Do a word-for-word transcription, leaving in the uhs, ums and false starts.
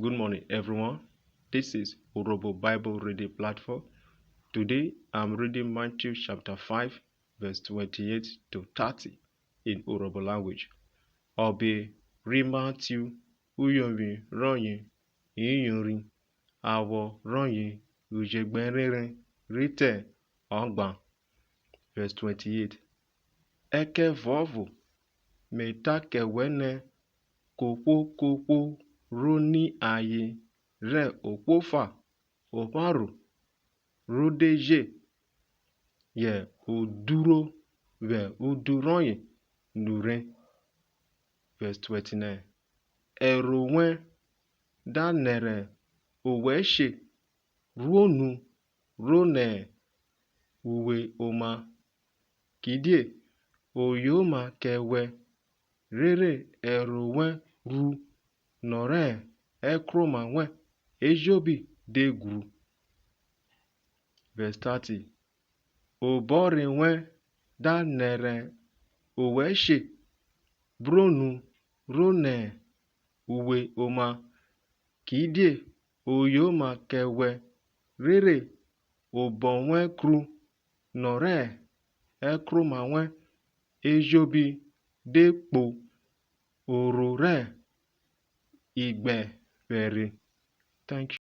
Good morning, everyone. This is Urhobo Bible Reading Platform. Today, I'm reading Matthew chapter five, verse twenty-eight to thirty in Urhobo language. Ọbe ri Matthew, uyovwin rọye iyori, awọ rọye ujegbe rerhe rhi te ọgban. Verse twenty-eight. Ẹkẹvuọvo me ta kẹ wẹ nẹ, kohwo kohwo ro ni aye rẹ ohwo ọfa opharo ro de je, yẹ o duro vwẹ udu rọye nure. Verse twenty-nine. Ẹro wẹn da nẹrhẹ owẹ she, ruo nu ro nẹ uwe oma, kidie o yoma kẹ wẹ, rere ẹro wẹn ru nọ rẹ ẹkroma wẹn ejobi de ghwru. Verse thirty. Obọrhe wẹn da nẹrhẹ owẹ she, bro nu ro nẹ uwe oma, kidie o yoma kẹ wẹ, rere obọ wẹn kru nọ rẹ ẹkroma wẹn ejobi de kpo orho rẹ igbẹphẹre. Thank you.